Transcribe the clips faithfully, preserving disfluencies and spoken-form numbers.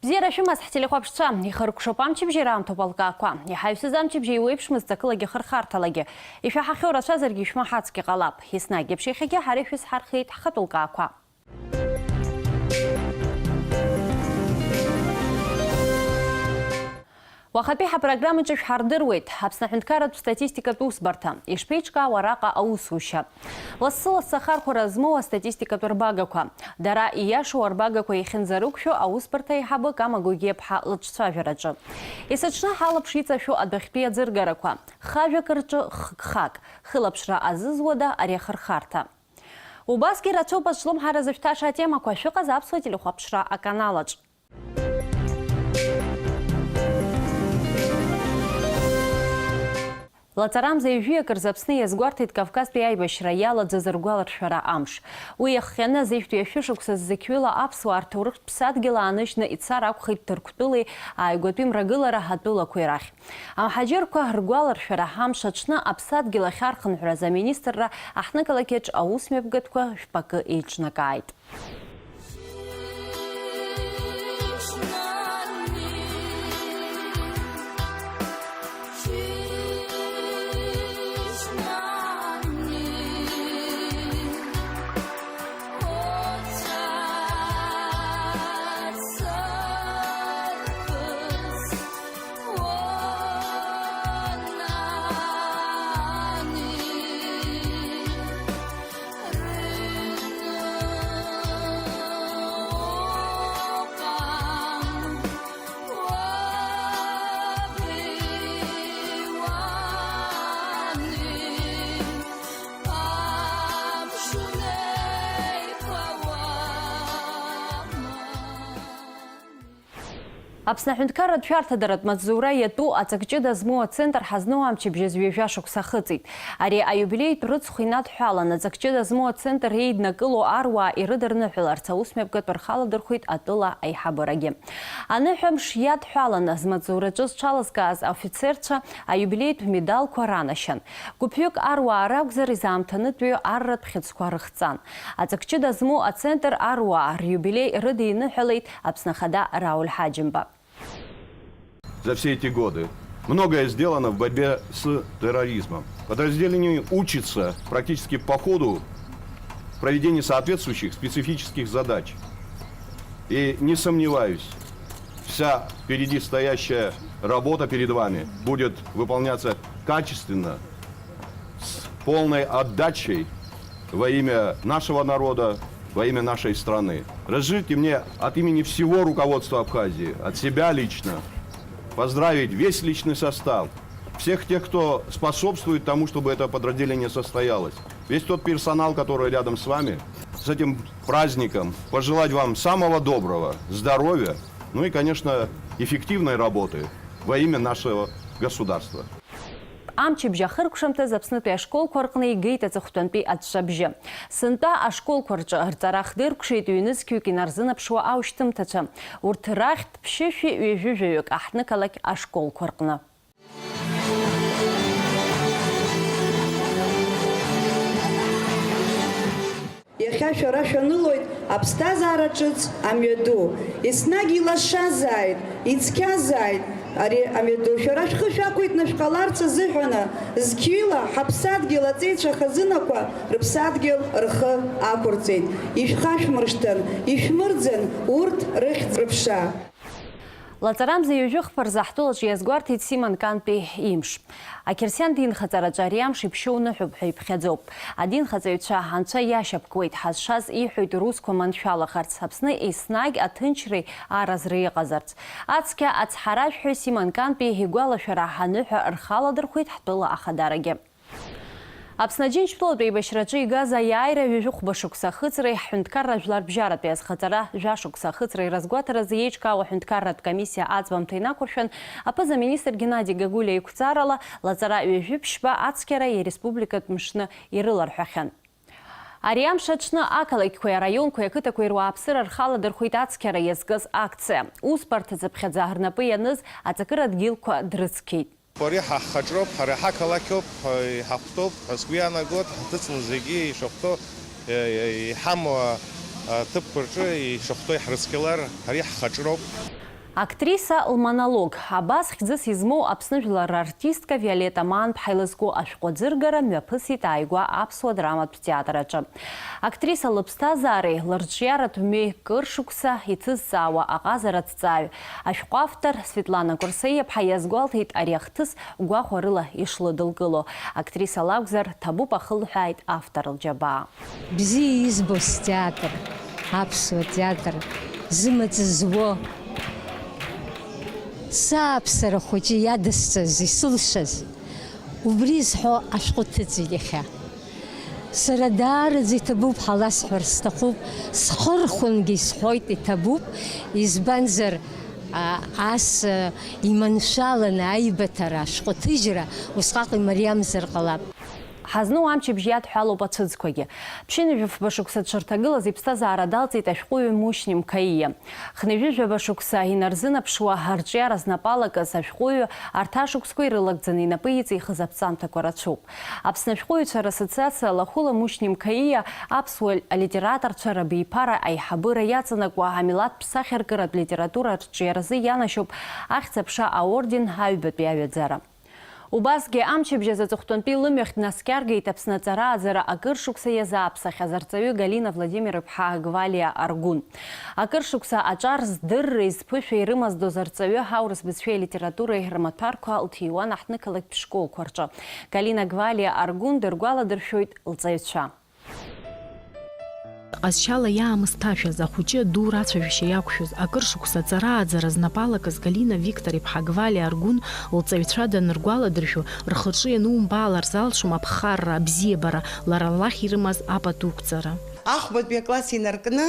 Бзиара шәымаз, ҳтелехәаԥшцәа, ихыркәшоуп амчыбжьи раамҭоуп алкаақәа. Иҳаҩсыз амчыбжьи еиуеиԥшмызт ҵакылагьы хырхарҭалагьы. Ишәаҳахьоу рацәазаргьы ишәмаҳацгьы ҟалап. Еснагь еиԥш иахьагьы ҳара ишәызҳархиеит ҳхатә лкаақәа. Уахатәи ҳапрограммаҿы шәҳардыруеит. Аԥсны аҳәынҭқарратә статистикатә усбарҭа. Ишԥеиҿкаау араҟа аусушьа? Лассы-лассы ахархәара змоу астатистикатә рбагақәа. Дара ииашоу арбагақәа иахьынӡарықәшәо аусбарҭа аиҳабы Кама Гогиаԥҳа лыҿцәажәараҿы. Есыҽны ҳалаԥш иҵашәо адәахьтәи аӡыргарақәа. Хажәак рҿы хкхак. Хылаԥшра азызуада ари ахырхарҭа? Убасгьы рацәоуп азҿлымҳара зышәҭаша атемақәа, шәыҟаз аԥсуа телехәаԥшра аканалаҿ. Лаҵарамза ҩажәиак рзы Аԥсны иазгәарҭеит Кавказтәи аибашьра иалаӡаз ргәаларшәара амш. Уи иахҟьаны азеижәтәи ашәышықәса зқьҩыла аԥсуаа рҭоурыхтә ԥсадгьыл ааныжьны ицар акәхеит Ҭырқәтәылеи ааигәатәи мрагылара атәылақәеи рахь. Амҳаџьырқәа ргәаларшәара амш аҽны аԥсадгьыл ахь архынҳәразы аминистрра аҳҭнықалақь аҿы аусмҩаԥгатәқәа жәпакы еиҿнакааит. Аԥсны аҳәынҭқарратә шәарҭадаратә маҵзура иатәу аҵак ҷыда змоу ацентр ҳазну амчыбжьаз ҩажәа шықәса ахыҵит. Ари аиубилеитә рыцхә инадҳәалан, аҵак ҷыда змоу ацентр еиднакыло аруаа ирыдырныҳәаларц аусмҩаԥгатә рхаладырхәит атәыла аиҳабырагьы. Аныҳәамш иадҳәаланы, змаҵзураҿы зҽалазкааз аофицерцәа аиубилеитә медалқәа ранашьан. Гәыԥҩык аруаа ракәзар, изаамҭанытәҩы арратә хьыӡқәа рыхҵан. Аҵак ҷыда змоу ацентр аруаа риубилеи рыдиныҳәалеит Аԥсны Ахада Рауль Ҳаџьымба. За все эти годы многое сделано в борьбе с терроризмом. Подразделение учится практически по ходу проведения соответствующих специфических задач. И не сомневаюсь, вся впереди стоящая работа перед вами будет выполняться качественно, с полной отдачей во имя нашего народа, во имя нашей страны. Разрешите мне от имени всего руководства Абхазии, от себя лично, поздравить весь личный состав, всех тех, кто способствует тому, чтобы это подразделение состоялось, весь тот персонал, который рядом с вами, с этим праздником, пожелать вам самого доброго, здоровья, ну и, конечно, эффективной работы во имя нашего государства. Амчыбжь ахыркәшамҭаз Аԥснытәи ашколқәа рҟны игеит аҵыхәтәантәи аҵәҵәабжьы. Сынтәа ашколқәа рҿы рҵара хдыркәшеит ҩнызқьҩык инарзынаԥшуа аушьҭымҭацәа. Урҭ рахьтә ԥшьышәи ҩажәи жәаҩык аҳҭнықалақь ашколқәа рҟны. Иахьа шәара шәанылоит аԥсҭазаара ҿыц амҩаду. Еснагь илашазааит, ицқьазааит ари амҩаду. Шәара шәхы шәақәиҭны шәҟаларц азыҳәаны, зқьҩыла ҳаԥсадгьыл аҵеицәа хазынақәа рыԥсадгьыл рхы ақәырҵеит. Ишәхашәмыршҭын, ишәмырӡын урҭ рыхьӡ-рыԥша. Лаҵарамза ҩажәи хԥа рзы ҳтәылаҿы иазгәарҭеит Симон Кантәи имш. Ақьырсиан динхаҵараҿы ари амш иԥшьоу ныҳәоуп ҳәа иԥхьаӡоуп. Адинхаҵаҩцәа анцәа иашьапкуеит, ҳазшаз иҳәоит русқәа маншәалахарц, Аԥсны еснагь аҭынчреи аразреи ыҟазарц. Ацқьа ацҳаражәҳәаҩ Симон Кантәи игәалашәара аныҳәа рхаладырхәит ҳтәыла ахадарагьы. Аԥсны Аџьынџьтәылатә еибашьраҿы игаз аиааира ҩажәи хәба шықәса ахыҵреи ҳҳәынҭқарра жәларбжьаратәи азхаҵара жәа шықәса ахыҵреи разгәаҭаразы еиҿкаау аҳәынҭқарратә комиссиа аӡбамҭа инақәыршәан, аԥыза-министр Геннади Гагулиа иқәҵарала, лаҵара ҩажәи ԥшьба ацқьара иреспубликатә мшны ирыларҳәахьан. Ари амш аҽны ақалақьқәеи араионқәеи ақыҭақәеи руааԥсыра рхаладырхәит ацқьара иазкыз акциа. Усбарҭа цыԥхьаӡа рнапы ианыз аҵакыра дгьылқәа дрыцқьеит. Ари ҳа ҳхаҿроуп, ҳара ҳақалақьоуп, ҳа-, иҳахәҭоуп ҳәа сгәы иаанагоит, ҳаҭыҵны зегьы ишахәҭоу, е-, е-, иҳамоу аҭыԥқәа рҿы ишахәҭоу иҳрыцқьалар, ари ҳхаҿроуп. Актриса лмонолог. Абас хьӡыс измоу Аԥсны жәлар рартистка Виолетта Маанԥҳа илызку ашәҟәы аӡыргара мҩаԥысит ааигәа аԥсуа драматә театр аҿы. Актриса лыԥсҭазаареи лырҿиаратә мҩеи кыр шықәса иҭызҵаауа аҟазара аҭҵааҩ, ашәҟәы автор Светлана Кәырсеиаԥҳа иазгәалҭеит ари ахҭыс гәахәарыла ишлыдылкыло. Актриса лакәзар, ҭабуп ахылҳәааит автор лџьабаа. Бзиа избо стеатр, аԥсуа театр, зымаҵ зуо, сааԥсара хәыҷы иадысҵаз, исылшаз, убри изҳәо ашәҟәы ҭыҵит иахьа. Сара даараӡа иҭабуп ҳәа ласҳәар сҭахуп, схы рхәынгьы исҳәоит иҭабуп, избанзар, а, ас, а, иманшәаланы аибыҭара, ашәҟәы ҭыжьра усҟак имариамзар ҟалап. Ҳазну амчыбжь иадҳәалоуп ацәыӡқәагьы. Ԥшьынҩажәи фба шықәса дшырҭагылаз иԥсҭазаара далҵит ашәҟәыҩҩы Мушьни Мқаииа. Хынҩажәи жәаба шықәса инарзынаԥшуа, арҿиара знапы алакыз ашәҟәыҩҩы арҭ ашықәсқәа ирылагӡаны инапы иҵихыз аԥҵамҭақәа рацәоуп. Аԥсны ашәҟәыҩҩцәа рассоциациа лахәыла Мушьни Мқаииа аԥсуа литераторцәа рабиԥара аиҳабыра иаҵанакуа амилаҭтә сахьаркыратә литература арҿиаразы ианашьоуп Ахьӡ-аԥша аорден аҩбатәи аҩаӡара. Убасгьы амчыбжь азы аҵыхәтәантәи лымҩахь днаскьаргеит Аԥсны аҵарааӡара акыр шықәса иазааԥсахьаз арҵаҩы Галина Владимир-иԥҳа Гвалиа Аргәын. Акыр шықәса аҿар здырреи зԥышәеи рымаздоз арҵаҩы аурыс бызшәеи алитературеи рмаҭәарқәа лҭиуан аҳҭнықалақьтә школқәа рҿы. Галина Гвалиа Аргәын дыргәаладыршәоит лҵаҩцәа. Ҟазшьала иаамысҭашәаз, ахәыҷы аду рацәажәашьа иақәшәоз, акыр шықәса аҵарааӡара знапы алакыз Галина Виктор-иԥҳа Гвалиа Аргәын лҵаҩцәа даныргәаладыршәо, рхаҿы ианумбаалар залшом аԥхарра, абзиабара, лара лахь ирымаз апату ықәҵара. Ахәбатәи акласс инаркны,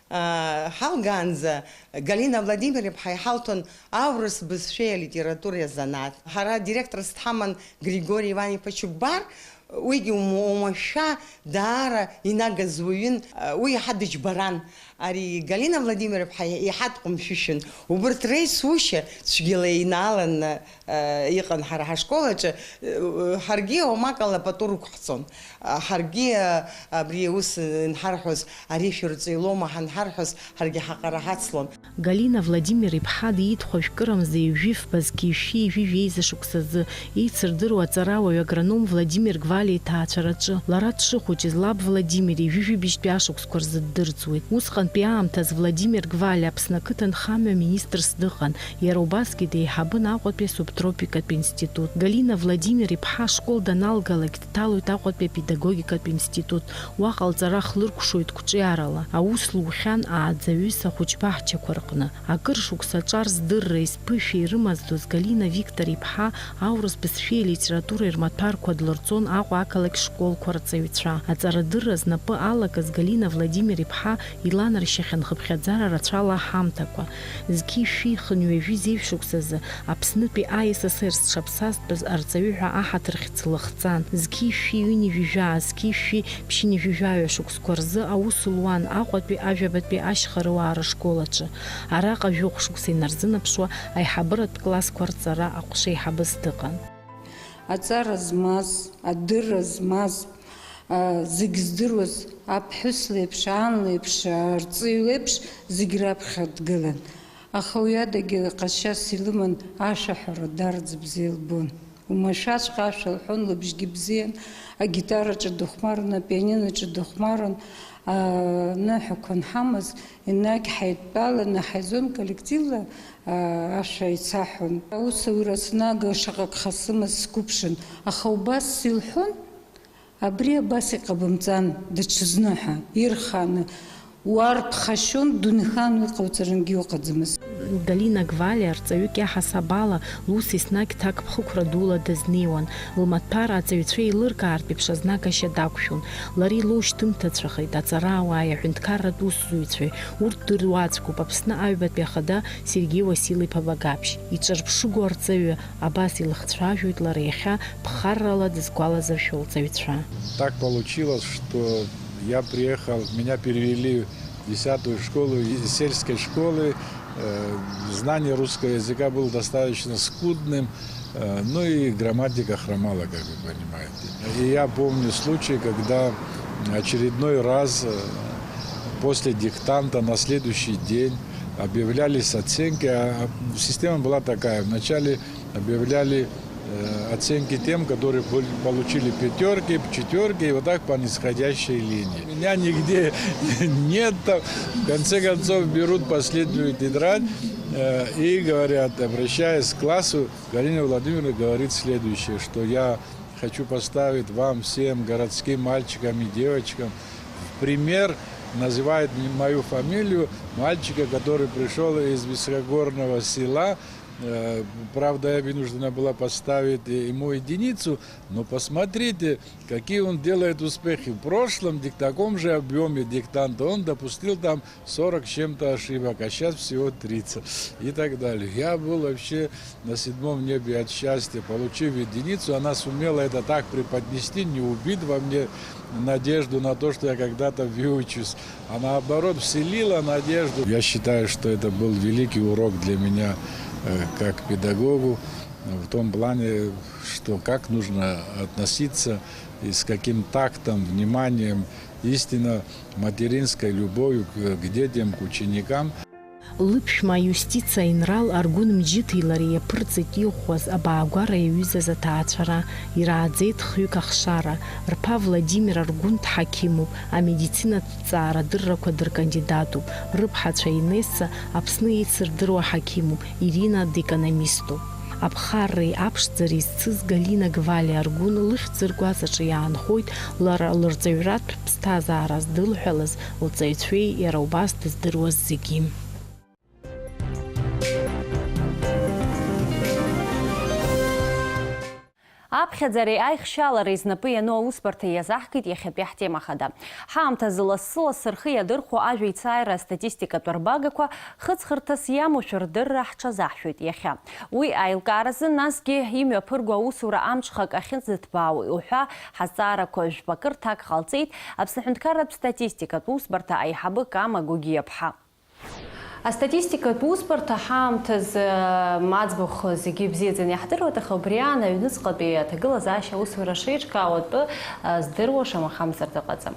аа, ҳалгаанӡа Галина Владимир-иԥҳа иҳалҭон аурыс бызшәеи алитературеи азанааҭ. Ҳара директорс дҳаман Григори Иван-иԥа Чыгәбар, уигьы ума-, уамашәа даара инагаз уаҩын, уи иаҳа дыџьбаран. Ари Галина Владимир-иԥҳа иаҳа дҟәымшәышәын. Убырҭ реицушьа цәгьала инааланы, э, иҟан ҳара ҳашкол аҿы, э, ҳаргьы уамак ала пату рықәҳҵон. Ҳаргьы, э, абри аус инҳарҳәоз, ари шәырҵаҩлома ҳанҳарҳәоз, ҳаргьы ҳаҟара ҳацлон. Галина Владимир-иԥҳа диит хәажәкырамза ҩажәи фба зқьи шәи ҩажәи жәеиза шықәсазы, еицырдыруа аҵарауаҩ агроном Владимир Гвалиа иҭаацәараҿы. Лара дшыхәыҷыз лаб Владимир ҩажәи жәибжьтәи ашықәсқәа рзы ддырӡуеит. Усҟантәи аамҭаз Владимир Гвалиа Аԥсны ақыҭанхамҩа министрс дыҟан, иара убасгьы деиҳабын Аҟәатәи асубтропикатә институт. Галина Владимир-иԥҳа ашкол даналгалак, дҭалоит Аҟәатәи апедагогикатә институт. Уаҟа лҵара хлыркәшоит қәҿиарала. Аус лухьан ааӡаҩыс ахәыҷбаҳчақәа рҟны. Акыр шықәса аҿар здырреи зԥышәеи рымаздоз Галина Виктор-иԥҳа аурыс бызшәеи алитературеи рмаҭәарқәа длырҵон Аҟәа ақалақь школқәа рҵаҩцәа. Аҵарадырра знапы алакыз Галина Владимир-иԥҳа иланаршьахьан хыԥхьаӡара рацәала аҳамҭақәа. Зқьи шәи хынҩажәи зеижә шықәсазы Аԥснытәи А С С Р зҽаԥсазтәыз арҵаҩы ҳәа аҳаҭыр хьӡ лыхҵан. Зқьи шәи ҩынҩажәи жәаа, зқьи шәи ԥшьынҩажәи жәаҩа шықәсқәа рзы аус луан Аҟәатәи ажәабатәи ашьхарыуаа рышкол аҿы. Араҟа жәохә шықәса инарзынаԥшуа аиҳабыратә классқәа рҵара аҟәшеиҳабыс дыҟан. Аҵара змаз, адырра змаз, а, зегь здыруаз, аԥҳәыс леиԥш, ан леиԥш, арҵаҩ леиԥш зегь раԥхьа дгылан. Аха уи адагьы ҟазшьас илыман, ашәаҳәара дарӡ бзиа лбон. Умашәаҵәҟьа ашәа лҳәон, лыбжьгьы бзиан, агитараҿы дыхәмарын, апианиноҿы дыхәмарын, аныҳәақәа анҳамаз, енагь ҳаидтәаланы ҳаизон коллективла, аа, ашәа еицаҳҳәон. Аусура снага шаҟа гха сымаз сқәыԥшын, аха убас силҳәон, абри абас иҟабымҵан, даҽазны ҳәа, ирхааны, уарԥхашьон, дунеихаан уи ҟауҵарангьы ыҟаӡамызт. Галина Гвалиа арҵаҩык иаҳасаб ала, лус еснагь ҭакԥхықәра дула дазнеиуан, лмаҭәар аҵаҩцәа еилыркаартә еиԥш азнагашьа дақәшәон. Лара илоушьҭымҭацәахеит аҵарауааи аҳәынҭқарратә усзуҩцәеи, урҭ дыруаӡәкуп Аԥсны аҩбатәи ахада Сергеи Васил-иԥа Багаԥшь. Иҿырԥшыгоу арҵаҩы абас илыхцәажәоит лара иахьа ԥхаррала дызгәалазыршәо лҵаҩцәа. Так получилось, что я приехал, меня перевели в десятую школу из сельской школы. Э, знание русского языка было достаточно скудным, э, ну и грамматика хромала, как вы понимаете. И я помню случай, когда очередной раз, э, после диктанта на следующий день Объявлялись оценки, а, а, система была такая. Вначале объявляли, э, оценки тем, которые пол-, получили пятерки, четверки, и вот так по нисходящей линии. Меня нигде нет там. В конце концов берут последнюю тетрадь, э, и говорят, обращаясь к классу, Галина Владимировна говорит следующее, что я хочу поставить вам всем, городским мальчикам и девочкам, в пример, называет м-, мою фамилию, мальчика, который пришёл из высокогорного села. Э, правда, я вынуждена была поставить, э, ему единицу, но посмотрите, какие он делает успехи. В прошлом дик-, таком же объёме диктанта он допустил там сорок с чем-то ошибок, а щас всего тридцать и так далее. Я был вообще на седьмом небе от счастья, получив единицу. Она сумела это так преподнести, не убить во мне надежду на то, что я когда-то выучусь, а наоборот вселила надежду. Я считаю, что это был великий урок для меня, э, как педагогу, в том плане, что как нужно относиться и с каким тактом, вниманием, истинно материнской любовью к, к детям, к ученикам. Лыԥшәма Иустициа Инрал Аргәын Мџьыҭи лареи иаԥырҵеит иӷәӷәаз абаагәара иаҩызаз аҭаацәара. Ирааӡеит хҩык ахшара. Рԥа Владимир Аргәын дҳақьымуп, амедицинатә ҭҵаара адыррақәа дыркандидатуп. Рыԥҳацәа Инесса Аԥсны еицырдыруа ҳақьымуп, Ирина декономиступ. Аԥхарреи аԥшӡареи зцыз Галина Гвали Аргәын лыхьӡ ргәаҵаҿы иаанхоит лара лырҵаҩратә ԥсҭазаара здылҳәалаз лҵаҩцәеи иара убас дыздыруаз зегьы. Аԥхьаӡареи аихшьалареи знапы иану аусбарҭа иазаҳкит иахьатәи ҳтема хада. Ҳаамҭазы лассы-лассы рхы иадырхәо ажәа еицааира астатистикатә арбагақәа хыҵхырҭас иамоушәа рдырра ҳҽазаҳшәоит иахьа. Уи аилкааразы, насгьы имҩаԥырго аусура амҽхак ахьыӡыҭбаау уҳәа ҳазҵаарақәа жәпакы рҭак ҟалҵеит Аԥсны аҳәынҭқарратә статистикатә усбарҭа аиҳабы Кама Гогиаԥҳа. Астатистикатә усбарҭа ҳаамҭазы, м, аӡбахә зегьы ибзиаӡаны иаҳдыруеит, аха убри аан аҩныҵҟатәи аҭагылазаашьа аусура шеиҿкаау атәы, а, здыруа шамахамзар дыҟаӡам.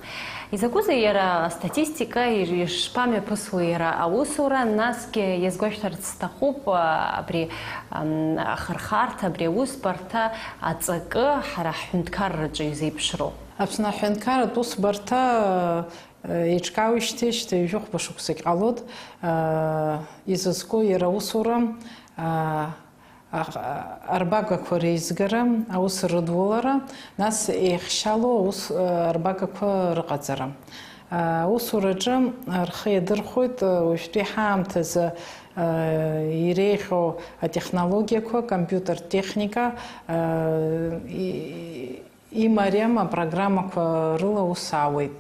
Изакәызеи иара астатистика, ир-, ишԥамҩаԥысуеи иара аусура, насгьы иазгәашәҭарц сҭахуп, а, абри, ам, ахырхарҭа, абри аусбарҭа аҵакы ҳара ҳҳәынҭқарраҿы изеиԥшроу. Аԥсны аҳәынҭқарратә усбарҭа, э, еиҿкаауеижьҭеи шьҭа ҩажәи хәба шықәсагь ҟалоит, э, изызку иара аусура, э, аҟ-, арбагақәа реизгара, аус рыдулара, нас еихшьалоу аус, э, арбагақәа рыҟаҵара. Э, аусураҿы рхы иадырхәоит, э, уажәтәи ҳаамҭазы, э, иреиӷьу атехнологиақәа, компиутертә техника, э, и-, имариам апрограммақәа рыла аус аауеит.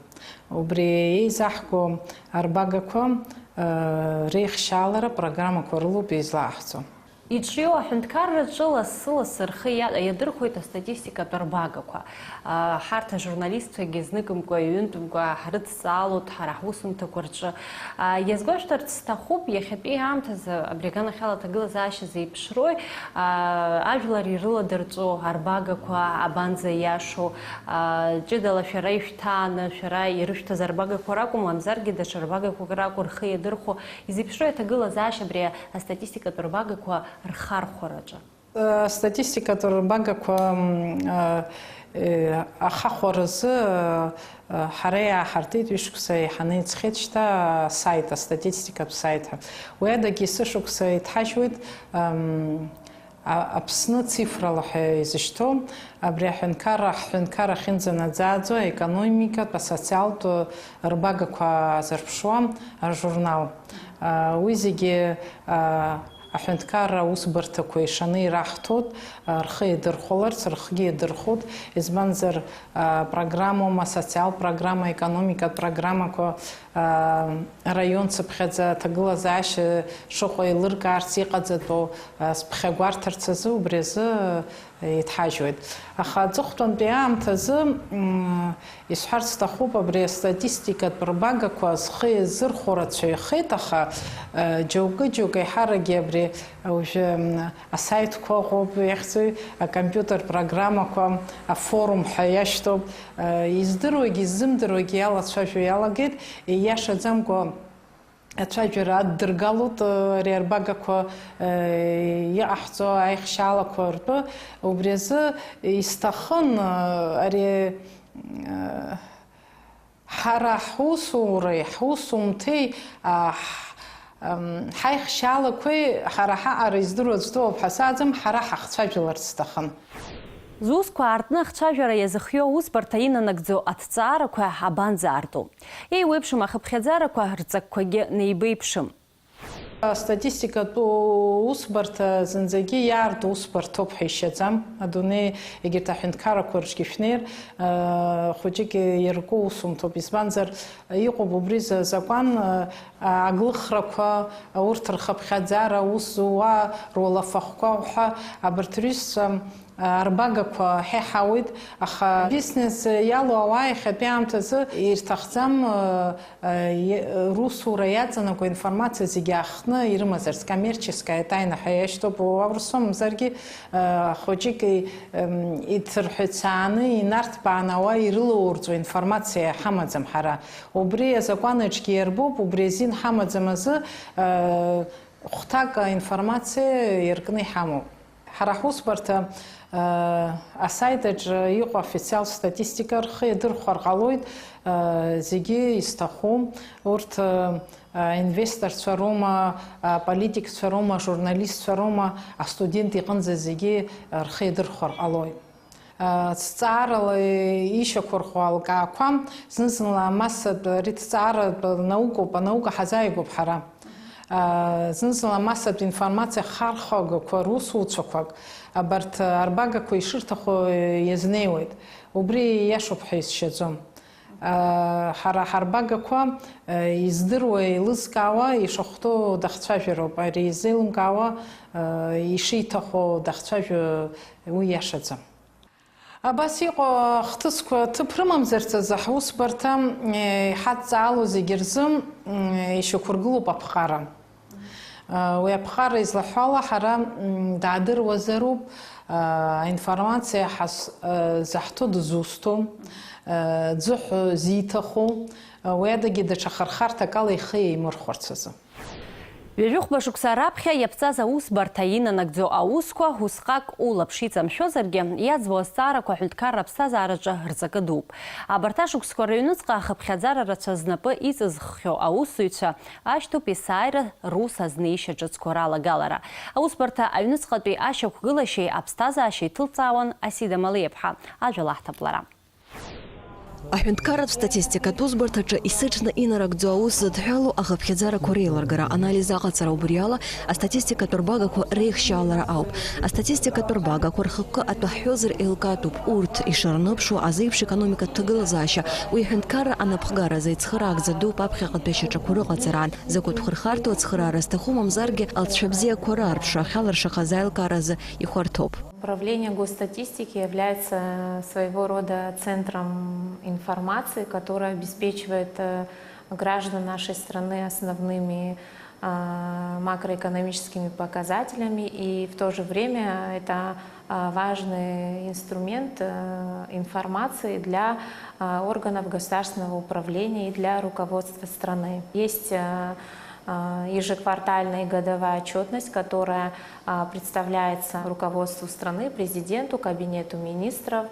Убри еизаҳго арбагақәа, э, реихшьаалара программақәа рылоуп еизлаҟаҳҵо. Иҿиоу аҳәынҭқарраҿы лассы-лассы рхы иа-, иадырхәоит астатистикатә арбагақәа. А, ҳарҭ ажурналистцәагьы зныкымкәа, ҩынтәымкәа ҳрыдҵаалоит ҳара ҳусумҭақәа рҿы. А, иазгәашәҭарц сҭахуп, иахьатәи аамҭазы абри аганахьала аҭагылазаашьа зеиԥшрои, а, ажәлар ирыладырҵәо арбагақәа абанӡа иашоу, а, ҷыдала шәара ишәҭааны, шәара ирышәҭаз арбагақәа ракәым, мамзаргьы даҽа рбагақәак ракәу рхы иадырхәо, изеиԥшрои аҭагылазаашьа абри астатистикатә рбагақәа рхархәараҿы? Астатистикатә рбагақәа, м, а, э, ахахәаразы, а, ҳара иааҳартит ҩышықәса еиҳаны иҵхьеит шьҭа асайт, астатистикатә сайт ҳәа. Уи адагьы есышықәса иҭҳажьуеит, ам, а-, Аԥсны цифрала ҳәа изышьҭоу, абри аҳәынҭқарра, ҳҳәынҭқарра ахьынӡанаӡааӡо аекономикатә, асоциалтә рбагақәа азырԥшуа ажурнал. А, уи зегьы, а, аҳәынҭқарра аусбарҭақәа ишаны ираҳҭоит, а, рхы иадырхәаларц, рхгьы иадырхәоит, избанзар, а, программоума, асоциалтә программа, аекономикатә программақәа, а, араион цыԥхьаӡа аҭагылазаашьа шыҟоу еилыркаарц иҟаҵатәу, а, зԥхьагәарҭарц азы, убри азы, а, иҭҳажьуеит. Аха аҵыхәтәантәи аамҭазы, м, исҳәарц сҭахуп, абри астатистикатә рбагақәа зхы иазырхәо рацәаҩхеит, аха, э, џьоукы-џьоукы еиҳаракгьы абри уажәы, м, асаитқәа ыҟоуп, иахьӡу акомпиутер программақәа, афорум ҳәа иашьҭоуп, э, издыруагьы иззымдыруагьы иалацәажәо иалагеит, ииашаӡамкәа ацәажәара аддыргалоит, ари арбагақәа, э, иҟаҳҵо аихшьаалақәа ртәы. Убри азы исҭахын, э, ари, э, ҳара ҳусуреи ҳусумҭеи, а, ҳ-, м, ҳаихшьаалақәеи ҳара ҳаҟара издыруа аӡә дыҟоуп ҳәа сааӡам, ҳара ҳахцәажәаларц сҭахын. Зусқәа аартны ахцәажәара иазыхиоу аусбарҭа инанагӡо аҭҵаарақәа абанӡаарту? Еиуеиԥшым ахыԥхьаӡарақәа рҵакқәагьы неибеиԥшым. Астатистикатә усбарҭа зынӡагьы иаарту усбарҭоуп ҳәа ишьаӡам. Адунеи егьырҭ аҳәынҭқаррақәа рҿгьы шәнеир, хәыҷык иарку усумҭоуп. Избанзар, иҟоуп убри за-, закәан, аглыхрақәа, урҭ рхыԥхьаӡара, аус зуа, руалафахәқәа ҳәа абарҭ рҩызцәа арбагақәа ҳеиҳауеит, аха бизнес иалоу ауаа иахьатәи аамҭазы ирҭахӡам, э, э, русура иаҵанакуа информациа зегьы аахтны ирымазарц, коммерческая тайна ҳәа иашьҭоуп, уа урсоу мамзаргьы, э, хәыҷык, э, м, иҭырҳәцааны, инарҭбааны ауаа ирылаурҵо информациа ҳамаӡам ҳара. Убри азакәан аҿгьы иарбоуп, убри азин ҳамаӡам азы, э, хәҭак аинформациа иаркны иҳамоуп. Ҳара ҳусбарҭа, э, асайт аҿы иҟоу афициалтә статистика рхы иадырхәар ҟалоит, э, зегьы изҭаху, урҭ, э, инвесторцәа роума, аполитикцәа роума, ажурналистцәа роума, астудент иҟынӡа зегьы рхы иадырхәар ҟалоит. Э, ҭҵаарала ишьақәырӷәӷәо алкаақәа, зны-зынла амассатә, ари ҭҵааратә наукоуп, анаука ҳазааигәоуп ҳара. Зны-зынла амассатә информациа хархәагақәа русуцәақәак абарҭ арбагақәа ишырҭаху иазнеиуеит. Убри ииашоуп ҳәа исшьаӡом. Ҳара ҳарбагақәа издыруа, еилызкаауа ишахәҭоу дахцәажәароуп. Ари изеилымкаауа, ишиҭаху дахцәажәо уи иашаӡам. Абас иҟоу ахҭысқәа ҭыԥ рымамзарц азы ҳусбарҭа, э, иҳадҵаало зегьы рзы, м, ишьақәыргылоуп аԥҟара. Э, уи аԥҟара излаҳәо ала, ҳара, м, даадыруазароуп, э, аинформациа ҳаз-, э, заҳҭо дызусҭоу, э, ӡыҳәо зиҭаху, э, уи адагьы даҽа хырхарҭак ала ихы еимырхәарц азы. Ҩажәихәба шықәса раԥхьа иаԥҵаз аусбарҭа инанагӡо аусқәа усҟак улаԥш иҵамшәозаргьы, иаӡбо азҵаарақәа аҳәынҭқарра аԥсҭазаараҿы рҵакы дууп. Абарҭ ашықәсқәа рыҩныҵҟа ахыԥхьаӡара рацәа знапы иҵызххьоу аусзуҩцәа ашьҭоуп есааира рус азнеишьа ҿыцқәа ралагалара. Аусбарҭа аҩныҵҟатәи ашьақәгылашьеи аԥсҭазаашьеи ҭылҵаауан Асида Малиаԥҳа. Ажәа лаҳҭап лара. Аҳәынҭқарратә статистикатә усбарҭаҿы исыҽны инарыгӡо аус зыдҳәалоу ахыԥхьаӡарақәа реилыргара, анализ аҟаҵара, убри ала астатистикатә рбагақәа реихшьаалара ауп. Астатистикатә рбагақәа рхықәкы атәы ҳҳәозар еилкаатәуп, урҭ ишырныԥшуа азеиԥш економикатә ҭагылазаашьа, уи аҳәынҭқарра анапхгаразы ицхыраагӡа дууп аԥхьаҟатәи ашьаҿақәа рыҟаҵараан, закәытә хырхарҭоу ацхыраара зҭаху мамзаргьы алҵшәа бзиақәа раарԥшра ахьалыршахаз аилкааразы ихәарҭоуп. Управление госстатистики является своего рода центром информации, которая обеспечивает, э, граждан нашей страны основными, а, макроэкономическими показателями, и в то же время это, а, важный инструмент, э, информации для, а, органов государственного управления и для руководства страны. Есть, э, а, ежеквартальная и годовая отчетность, которая, а, представляется руководству страны, президенту, кабинету министров,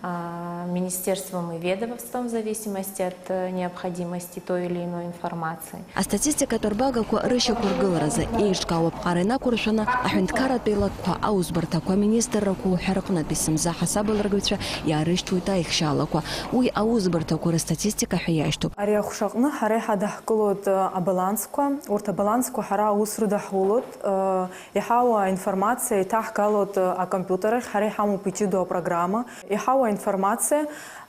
а, министерствам и ведомствам в зависимости от, э, необходимости той или иной информации. Астатистикатә рбагақәа рышьақәыргыларазы еиҿкаау аԥҟара инақәыршәаны, аҳәынҭқарратә еилакқәа, аусбарҭақәа, аминистррақәа уҳәа рҟнытә есымза ҳасабалыргаҩцәа иаарышьҭуеит аихшьаалақәа. Уи аусбарҭақәа рыстатистика ҳәа иашьҭоуп. Ари аҟәшаҟны ҳара иҳадаҳкылоит, э, абалансқәа. Урҭ абалансқәа ҳара аус рыдаҳулоит, э, иҳауа аинформациа иҭаҳгалоит, э, акомпиутер ахь, ҳара иҳамоуп иҷыдоу апрограмма. Иҳауа аинформациа,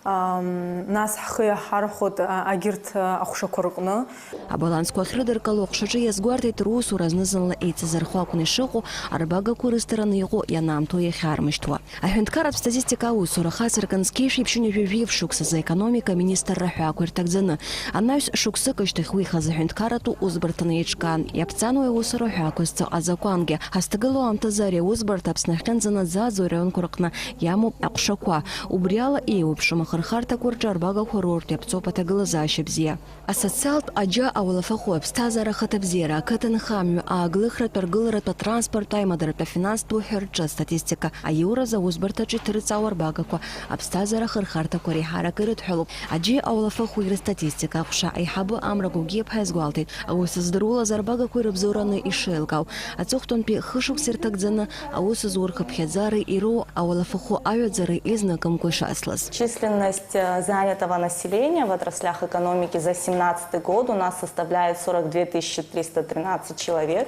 ам, нас ҳхы иаҳархәоит, а, агьырҭ, а, аҟәшақәа рҟны. Абалансқәа ахьрыдыркыло аҟәшаҿы иазгәарҭеит русура зны-зынла еиҵазырхо акәны ишыҟоу, арбагақәа рысҭараны иҟоу ианаамҭоу иахьармышьҭуа. Аҳәынҭқарратә статистика аусура хацыркын зқьи жәшәи ԥшьынҩажәи жәаф шықәсазы аекономика аминистрра аҳәаақәа ирҭагӡаны, анаҩс шықәсык ашьҭахь уи ихазы аҳәынҭқарратә усбарҭаны еиҿкаан, иаԥҵан уи аусура аҳәаақәа зҵо азакәангьы. Ҳазҭагылоу аамҭазы ари аусбарҭа Аԥсны ахьынӡанаӡаӡо араионқәа рҟны иамоуп аҟәшақәа. Убри ала еиуеиԥшым рхарҭақәа рҿы арбагақәа роуртә иаԥҵоуп аҭагылазаашьа бзиа. Асоциалтә аџьа ауалафахәы, аԥсҭазаара ахаҭабзиара, ақыҭанхамҩа, ааглыхратә, аргыларатә, атранспорттә, аимадаратә, афинанстә уҳәа рҿы астатистика аиуразы аусбарҭаҿы иҭырҵаауа арбагақәа аԥсҭазаара ахырхарҭақәа реиҳарак ирыдҳәалоуп. Аџьеи ауалафахәи рыстатистика аҟәша аиҳабы Амра Гогиаԥҳа иазгәалҭеит, аус здырулаз арбагақәа ирыбзоураны ишеилкаау, аҵыхәтәантәи хышықәса ирҭагӡаны аус зур хыԥхьаӡара ироу ауалафахәы аҩаӡара изныкымкәа ишацлаз. Численность, э, занятого населения в отраслях экономики за семнадцатый год у нас составляет сорок две тысячи триста тринадцать человек.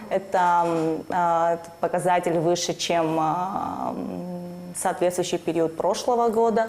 Это, м, а, этот показатель выше, чем, а, м, соответствующий период прошлого года.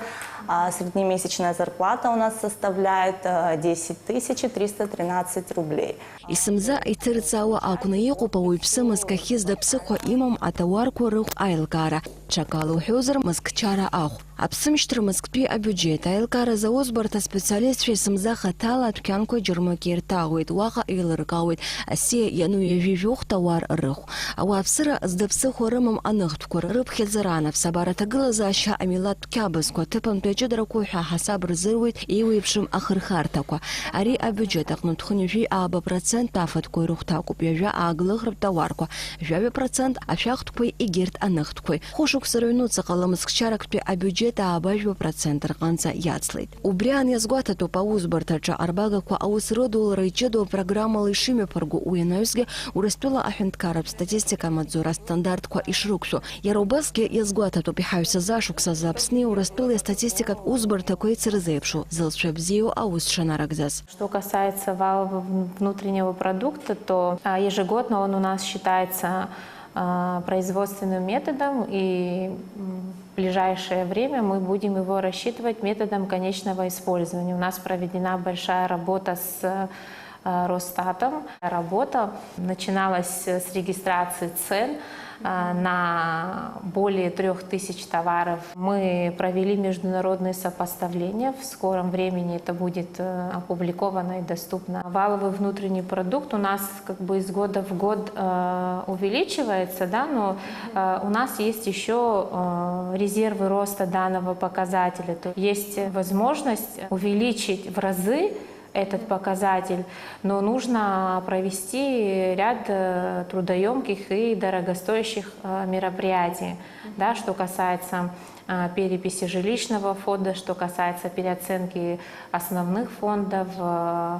А среднемесячная зарплата у нас составляет, э, десять тысяч триста тринадцать рублей. Есымза иҭырҵаауа акәны иҟоуп ауаҩԥсы мызкахьы зда ԥсыхәа имам аҭауарқәа рыхә аилкаара, ҽакала уҳәозар, мызкчара ахә. Аԥсымшьҭра мызктәи абиуџьеҭ аилкааразы аусбарҭа специалистцәа есымза хаҭала адәқьанқәа џьармыкьа ирҭаауеит, уаҟа еилыркаауеит асиа иану ҩажәи жәохә ҭауар рыхә. Ауааԥсыра зда ԥсыхәа рымам аныхтәқәа рыԥхьаӡара анаԥс, абар аҭагылазаашьа, амилаҭтә қьабзқәа, аҭыԥантәи аҷыдарақәа ҳәа ҳасаб рзыруеит еиуеиԥшым ахырхарҭақәа. Ари абиуџьет аҟнытә хынҩажәи ааба процент афатәқәа ирыхәҭакуп, ҩажәа ааглыхратә тауарқәа, жәаҩа процент ашәахтәқәеи егьырҭ аныхтәқәеи. Хәышықәса рыҩнуҵаҟала мызкчарактәи абиуџьет ааба жәаба процент рҟынӡа иацлеит. Убри аан иазгәаҭатәуп аусбарҭаҿы арбагақәа аус рыдулара иҷыдоу апрограммала ишымҩаԥырго, уи анаҩсгьы Урыстәыла аҳәынҭқарратә статистика амаҵзура астандартқәа ишрықәшәо. Иара убасгьы иазгәаҭатәуп иҳаҩсыз ашықәсазы Аԥсни Урыстәылеи астатистикатә усбарҭақәа еицырзеиԥшу, зылҵшәа бзиоу аус шанарыгӡаз. Что касается валового вн-, внутреннего продукта, то, а, ежегодно он у нас считается, а, производственным методом, и, м, в ближайшее время мы будем его рассчитывать методом конечного использования. У нас проведена большая работа с, а, Росстатом. Работа начиналась с регистрации цен, а, на более трёх тысяч товаров. Мы провели международные сопоставления. В скором времени это будет, э, опубликовано и доступно. Валовый внутренний продукт у нас как бы из года в год, э, увеличивается, да, но, э, у нас есть ещё, э, резервы роста данного показателя. То есть возможность увеличить в разы этот показатель, но нужно провести ряд, э, трудоёмких и дорогостоящих, э, мероприятий, да, что касается, э, переписи жилищного фонда, что касается переоценки основных фондов, э,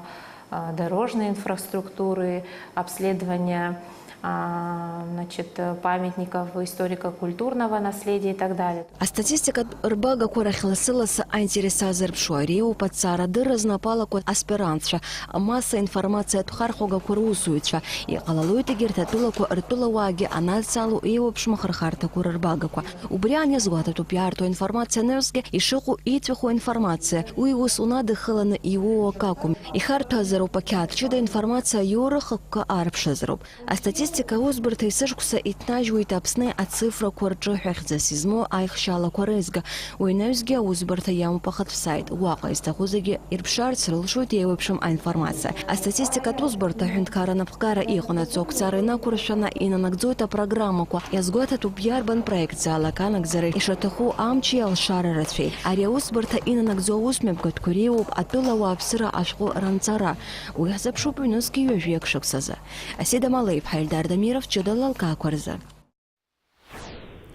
э, дорожной инфраструктуры, обследования, а, значит, э, памятников историко-культурного наследия и так далее. Астатистикатә рбагақәа рахь лассы-лассы аинтерес азырԥшуа, иреиуоуп аҭҵаарадырра знапы алаку аспирантцәа, амасса информациатә хархәагақәа русзуҩцәа. Иҟалалоит егьырҭ атәылақәа ртәылауаагьы анадҵаало еиуеиԥшым ахырхарҭақәа рырбагақәа. Убри аан иазгәаҭатәуп иаарту аинформациа анаҩсгьы ишыҟоу иҵәаху аинформациа. Уи ус унадыххыланы иуоу акы акәым. Ихарҭәаазароуп ақьаад ҷыда информациа аиура хықәкы аарԥшызароуп. Астатистика аусбарҭа есышықәса иҭнажьуеит Аԥсны ацифрақәа рҿы ҳәа хьӡыс измоу аихшьалақәа реизга. Уи анаҩсгьы аусбарҭа иамоуп ахатә саит. Уаҟа изҭаху зегьы ирԥшаарц рылшоит еиуеиԥшым аинформациа. Астатистикатә усбарҭа аҳәынҭқарра анапхгара иҟанаҵо ақәҵара инақәыршәаны инанагӡоит апрограммақәа. Иазгәаҭатәуп иарбан проект залак анагӡара ишаҭаху амчи алшара рацәеи. Ари аусбарҭа инанагӡо аусмҩаԥгатәқәа иреиуоуп атәыла ауааԥсыра ашәҟәы ранҵара. Уи ҳзыԥшуп ҩнызқьи ҩажәи акы шықәсазы. Асида Малеиԥҳа, Ельдар Дамиров, ҷыдала алкаақәа рзы.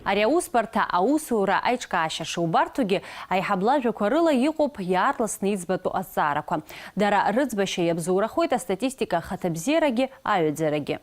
Ари аусбарҭа аусура аиҿкаашьа шубарҭогьы, аиҳабла ажәақәа рыла иҟоуп иаарласны иӡбатәу азҵаарақәа. Дара рыӡбашьа иабзоурахоит астатистика ахаҭабзиарагьы аҩаӡарагьы.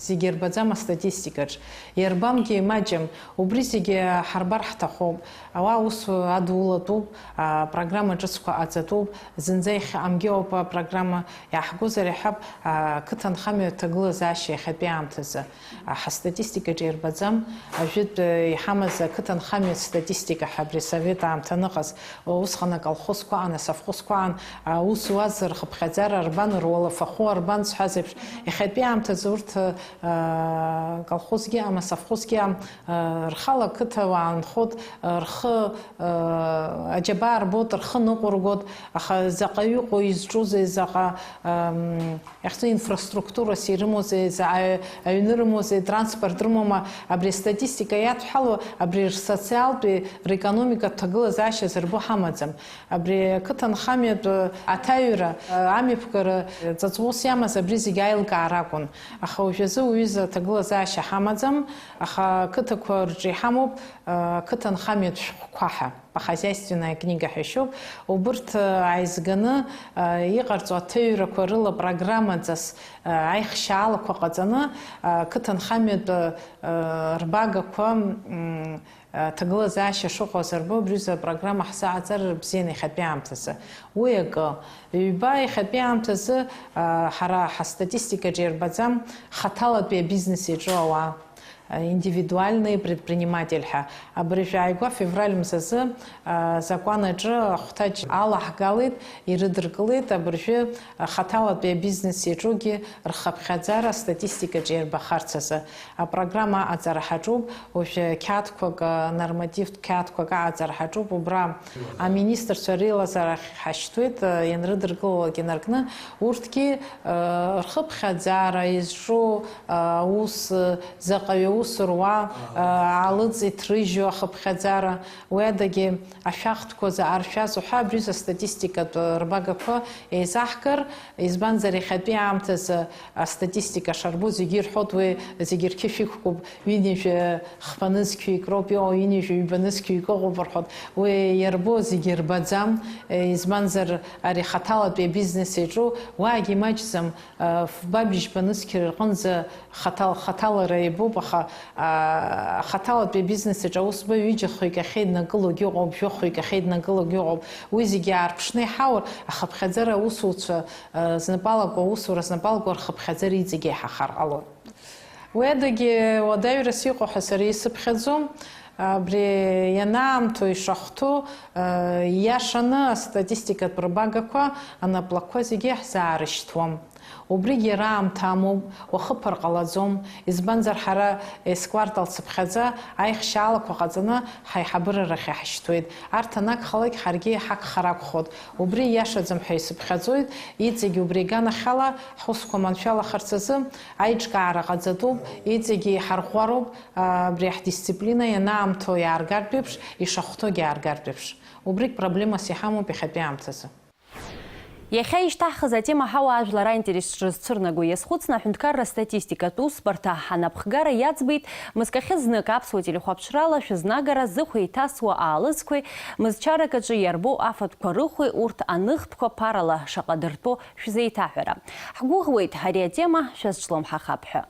Зегьы рбаӡам астатистикаҿ. Иарбамгьы имаҷым. Убри зегьы ҳарбар ҳҭахуп. Ауаа аус адулатәуп, апрограмма ҿыцқәа ҟаҵатәуп. Зынӡа иахьа амгьы ауп апрограмма иаҳгозар, иаҳҳәап, ақыҭанхамҩа аҭагылазаашьа иахьатәи аамҭазы. Ҳастатистикаҿ ирбаӡам, ажәытә, э, иҳамаз ақыҭанхамҩатә статистика ҳәа абри асовет аамҭа аныҟаз, усҟан аколхозқәа аан, асовхозқәа аан, аус уаз рхыԥхьаӡара арбан, руалафахәы арбан сҳәаз еиԥш, иахьатәи аамҭазы урҭ, э, Колхозгьы ам, асовхозгьы ам, рхала ақыҭауаа нхоит, рхы аџьабаа рбоит, рхы ныҟәыргоит, аха заҟаҩы иҟоу изҿузеи, заҟа, иахьӡу инфраструктурас ирымоузеи, заҟа аҩны рымоузеи, транспорт рымоума, абри астатистика иадҳәало, абри рсоциалтәи, рекономикатә ҭагылазаашьа зырбо ҳамаӡам. Абри ақыҭанхамҩатә аҭаҩра, амҩаԥгара, ҵаҵӷәыс иамаз абри зегьы аилкаара акәын. Аха уажәазы уҩыза аҭагылазаашьа ҳамаӡам, аха ақыҭақәа рҿы иҳамоуп, ақыҭанхамҩатә шәҟәқәа ҳәа, похозяйственная книга ҳәа ишьоуп. Убырҭ ааизганы иҟарҵо аҭыҩрақәа рыла программаҵас аихшьаалақәа ҟаҵаны, ақыҭанхамҩатә рбагақәа, ҭагылазаашьа шыҟоу азырбо, абри аҩыза апрограмма ҳзааӡар бзиан иахьатәи аамҭазы. Уи акы. Ҩба, иахьатәи аамҭазы, ҳара ҳастатистикаҿы иарбаӡам хаҭалатәи абизнес иаҿу ауаа, индивидуальный предприниматель ҳәа. Абыржә ааигәа февраль мзазы азакәан аҿы ахәҭаҷ алаҳгалеит, ирыдыркылеит, абыржәы хаҭалатәи абизнес иаҿугьы рхыԥхьаӡара астатистикаҿы иарбахарц азы. Апрограмма аҟаҵара ҳаҿуп, уажәы қьаадқәак, нормативтә қьаадқәак аҟаҵара ҳаҿуп, убра аминистрцәа реилазаарахь ҳашьҭуеит, ианрыдыркылалак инаркны, урҭгьы рхыԥхьаӡара, изҿу аус, заҟаҩы аус руа, аалыҵ иҭрыжьу ахыԥхьаӡара, уи адагьы ашәахтәқәа заҟа ршәаз уҳәа, абри аҩыза астатистикатә рбагақәа еизаҳгар, избанзар, иахьатәи аамҭазы астатистика шарбо зегьы ирҳәоит, уи зегьы рқьышә иқәкуп, ҩынҩажәи хԥа нызқьҩык роуп иҟоу, ҩынҩажәи ҩба нызқьҩык ыҟоуп рҳәоит, уи иарбоу зегьы рбаӡам, избанзар, ари хаҭалатәи абизнес иаҿу уаагьы имаҷӡам, фба бжьба нызқьҩык рҟынӡа хаҭал-, хаҭалара иабоуп, аха, аа, хаҭалатәи абизнес аҿы аусбаҩ ҩыџьа хҩык ахьеиднакылогьы ыҟоуп, жәохәҩык ахьеиднакылогьы ыҟоуп. Уи зегьы аарԥшны иҳаур, ахыԥхьаӡара аусуцәа, аа, знапы алаку, аусура знапы алаку рхыԥхьаӡара иҵегьы еиҳахар ҟалоит. Уи адагьы уадаҩрас иҟоу ҳәа сара исыԥхьаӡом. Абри ианаамҭоу ишахәҭоу, аа, ииашаны астатистикатә рбагақәа, анаплакқәа зегьы ҳзаарышьҭуам. Убригьы иара аамҭа амоуп, уахыԥар ҟалаӡом, избанзар, ҳара ес-квартал цыԥхьаӡа аихшьаалақәа ҟаҵаны ҳаиҳабыра рахь иаҳшьҭуеит. Арҭ анагхалак, ҳаргьы иҳагхар акәхоит. Убри ииашаӡам ҳәа исыԥхьаӡоит, иҵегь убри иганахьала ҳусқәа маншәалахарц азы аиҿкаара ҟаҵатәуп, иҵегь еиҳарӷәӷәароуп, абри ҳдисциплина ианаамҭоу иааргартә еиԥш, ишахәҭоугьы ааргартә еиԥш. Убригь проблемас иҳамоуп иахьатәи аамҭазы. Иахьа ишьҭаҳхыз атема ҳауаажәлар аинтерес шрызцәырнаго иазхәыцны, аҳәынҭқарра статистикатә усбарҭа анапхгара иаӡбеит, мызкахьы знык аԥсуа телехәаԥшрала шәызнагара зыхә еиҭасуа аалыҵқәеи, мызчарак аҿы иарбоу афатәқәа рыхәеи урҭ аныхтәқәа ԥарала шаҟа дыртәо шәзеиҭаҳәара. Ҳгәыӷуеит, ари атема шәазҿлымҳахап ҳәа.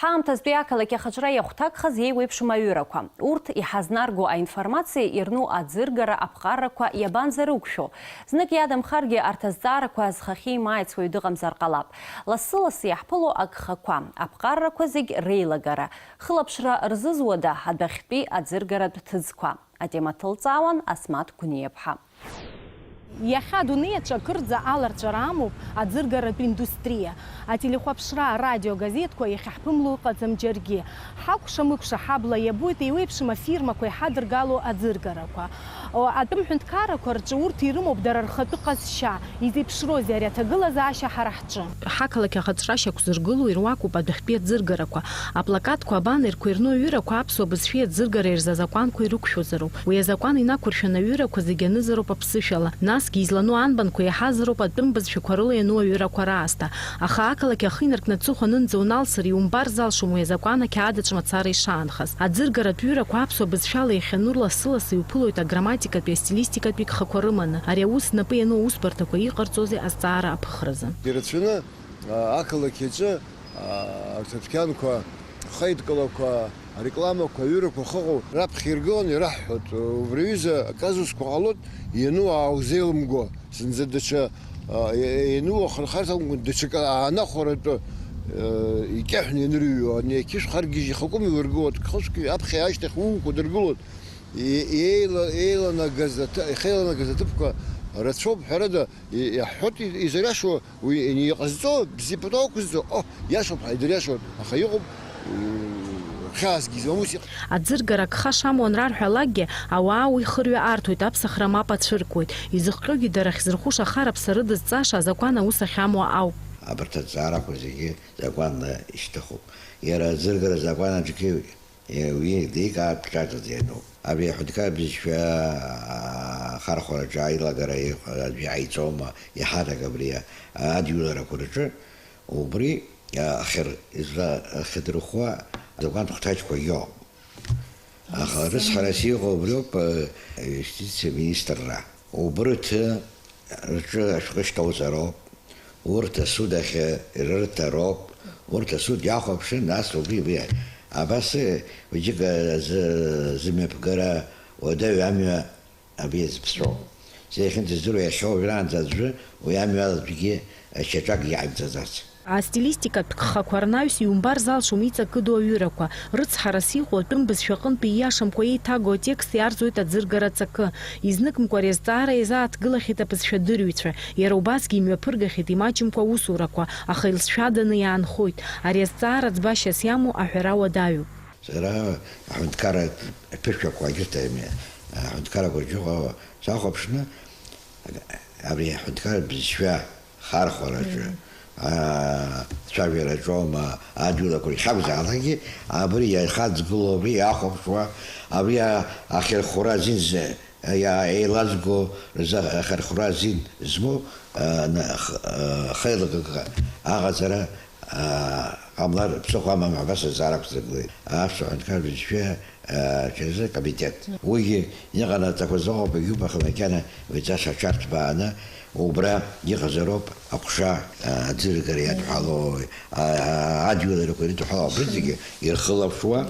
Ҳаамҭазтәи ақалақь ахаҿра иахәҭакхаз еиуеиԥшым аҩырақәа. Урҭ иҳазнарго аинформациа ирну аӡыргара аԥҟарақәа иабанӡарықәшәо? Знык иадамхаргьы арҭ азҵаарақәа зхахьы имааиц уаҩ дыҟамзар ҟалап. Лассы-лассы иаҳԥыло агхақәа, аԥҟарақәа зегь реилагара. Хылаԥшра рзызуада адәахьтәи аӡыргаратә ҭыӡқәа? Атема ҭылҵаауан Асмаҭ Гәниаԥҳа. Иахьа адунеи аҿы акырӡа аларҵәара амоуп аӡыргаратә индустриа. Ателехәаԥшра, арадио, агазеҭқәа иахьаҳԥымло ыҟаӡам џьаргьы. Ҳакәша-мыкәша ҳабла иабоит еиуеиԥшым афирмақәа иҳадыргало аӡыргарақәа. О, атәым ҳәынҭқаррақәа рҿы урҭ ирымоуп дара рхатәы ҟазшьа. Изеиԥшроузеи ари аҭагылазаашьа ҳара ҳҿы? Ҳақалақь ахаҿра шьақәзыргыло ируакуп адәахьтәи аӡыргарақәа. Аплакатқәа, абанерқәа ирну аҩырақәа аԥсуа бызшәеи аӡыргареи рзы азакәанқәа ирықәшәозароуп. Уи азакәан инақәыршәаны аҩырақәа зегьы анызароуп аԥсышәала. Насгьы излану анбанқәа иаҳазароуп атәым бызшәақәа рыла иану аҩырақәа раасҭа. Аха ақалақь ахы инаркны аҵыхәа анынӡа уналсыр, иумбар залшом уи азакәан ақьаад аҿы мацара ишаанхаз. Аӡыргаратә ҩырақәа аԥсуа бызшәала иахьану лассы-лассы иуԥылоит аграмматикатәи астилистикатәи гхақәа рыманы. Ари аус знапы иану аусбарҭақәа иҟарҵозеи азҵаара аԥыхразы? Ирацәаны, а, ақалақь аҿы, а, арҭ адәқьанқәа, ахеидкылақәа, арекламақәа, аҩырақәа ахыҟоу раԥхьа иргыланы ираҳҳәоит. Убри аҩыза аказусқәа ҟалоит, иану ааузеилымго, зынӡа даҽа, а, иа-, иану ахырхарҭа акәымкәа, даҽакы аанахәаратәы, а, икьаҳәны ианырҩуа, ани ақьышә харгьежь ихакәым иургылоит, хышәқәа аԥхьа ашьҭахь уукәа дыргылоит. Е-, еила-, еиланагаз аҭы-, ихеиланагаз аҭыԥқәа Рацәоуп, ҳәарада, и-, иаҳҳәоит и-, изыриашоу, уи иҟазҵо, бзиа пату ақәызҵо, о, иашоуп ҳәа идыриашоит, аха иҟоуп, ы, хьаасгьы измам ус иҟ-. Аӡыргара агха шамоу анрарҳәалакгьы, ауаа уи хырҩа арҭоит, аԥсахра мап ацәыркуеит. Изыхҟьогьы дара ахьзырхәыша ахараԥса рыдызҵаша азакәан аус ахьамоу ауп. Абарҭ азҵаарақәа зегьы закәанла ишьҭыхуп. Иара аӡыргара азакәан аҿгьы Е, уи деига аԥхьаӡаӡа иануп. Абри аҳәынҭқар бызшәа ахархәараҿы аилагара иҟ-, аӡәы иҟаиҵома, иаҳарак абри адиуларақәа рҿы, убри, а, ахьыр-, изла-, ахьыдырхуа азакәантә хәҭаҷқәа иоуп. Аха рыцҳарас иҟоу убриоуп, а, иустициа министрра. Убырҭ рҿы ашәҟәы шьҭоуҵароуп, урҭ асуд ахь ирырҭароуп, урҭ асуд иахәаԥшын, нас убри, убри. Абас, џьыка зы-, зымҩаԥгара уадаҩ амҩа абри иазԥҵәо. Сара иахьынӡаздыруа, иахьа уажәраанӡа аӡәы уи амҩа аӡәгьы шьаҿак иаимҵаӡац. Астилистикатә гхақәа рнаҩс иумбар залшом иҵакыду аҩырақәа. Рыцҳарас иҟоу атәым бызшәа аҟынтәи ииашамкәа еиҭагоу атекст иарӡуеит аӡыргара аҵакы. Изныкымкәа ари азҵаара иазааҭгылахьеит абызшәадырҩцәа. Иара убасгьы имҩаԥыргахьеит имаҷымкәа аусурақәа, аха илзшәаданы иаанхоит. Ари азҵаара ӡбашьас иамоу аҳәара уадаҩуп. Сара аҳәынҭқарратә ԥышәақәа, егьырҭ аҩ-, аҳәынҭқаррақәа рҿы сахәаԥшны, абри аҳәынҭқарратә бызшәа хархәараҿы, аа, цәажәараҿоума, адгьылақәа иахьакәзаалакгьы, абри иахаҵгылоу, абри иахәаԥшуа, абри а-, ахьырхәра азин з-, иа-, еилазго рзы ахьырхәра азин змоу, а, на-, х-, а, хеилакык аҟаҵара, а, ҟамлар ԥсыхәа амам ҳәа абас азҵаара ақәзыргылеит. Аԥсуа ҳәынҭқарратә бызшәа Џьазы акомитет. Уигьы иҟанаҵақәаз ыҟоуп, егьуп, аха макьана уи ҵас аҽарҭбааны убра иҟазароуп аҟәша, аӡыргара иадҳәалои, адгьыларақәа ирыдҳәалоу абри зегьы ирхылаԥшуа,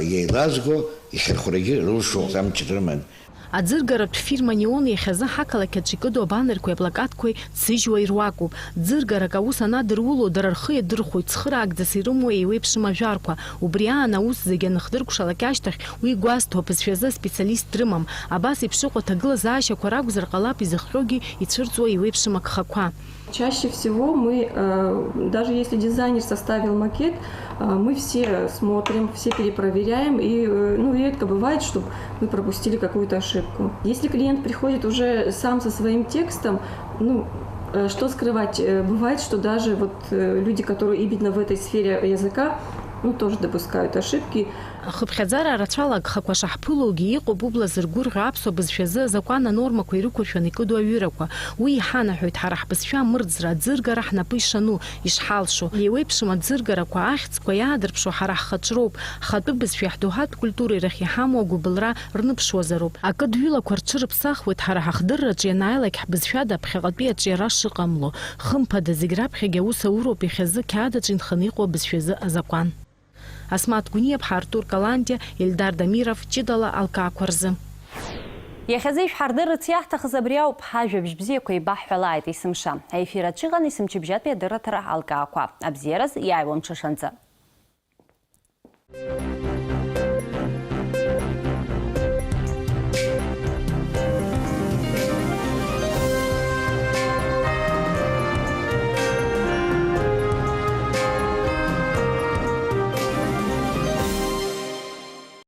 еилазго ихьырхәрагьы рылшо амч рыман. Аӡыргаратә фирма Неон иахьазы ҳақалақь аҿы икыду абанерқәеи аплакатқәеи ҭсыжьуа ируакуп. Ӡыргарак аус анадыруло, дара рхы иадырхәоит, цхыраагӡас ирымоу еиуеиԥшым ажәарқәа. Убри аан аус зегьы аныхдыркәшалак ашьҭахь, уи гәазҭо, абызшәазы аспециалист дрымам. Абас еиԥш ыҟоу аҭагылазаашьақәа ракәзар ҟалап изыхҟьогьы ицәырҵуа еиуеиԥшым агхақәа. Чаще всего мы, э, даже если дизайнер составил макет, э, мы все смотрим, все перепроверяем, и, э, ну, редко бывает, чтобы мы пропустили какую-то ошибку. Если клиент приходит уже сам со своим текстом, ну, э, что скрывать, э, бывает, что даже вот, э, люди, которые именно в этой сфере языка, ну, тоже допускают ошибки. Ахыԥхьаӡара рацәала агхақәа шаҳԥылогьы, иҟоуп убла зыргәырӷьо аԥсуа бызшәазы азакәан анормақәа ирықәыршәаны икыду аҩырақәа. Уи иҳанаҳәоит ҳара ҳбызшәа амырӡра, аӡыргара ҳнапы ишану, ишҳалшо. Еиуеиԥшым аӡыргарақәа, ахьӡқәа иаадырԥшуа ҳара ҳхаҿроуп. Ҳхатәы бызшәеи ҳдоуҳатә культуреи рахь иҳамоу агәыбылра рныԥшуазароуп. Акыдҩылақәа рҽырыԥсахуеит ҳара ҳахдырраҿы ианааилак ҳбызшәада аԥхьаҟатәи аҿиара шыҟамло. Хымԥада, зегь раԥхьагьы аус ауроуп иахьазы қьаад аҿы инханы иҟоу абызшәазы азакәан. Асмаҭ Гәниаԥҳа, Артур Каландиа, Ельдар Дамиров, ҷыдала алкаақәа рзы. Иахьазы ишәҳардырырц иаҳҭахыз абри ауп, ҳажәабжь бзиақәа еибаҳҳәалааит есымша. Аефир аҿы иҟан есымчыбжьатәи адырраҭара алкаақәа. Абзиараз, иааиуа мҽышанӡа.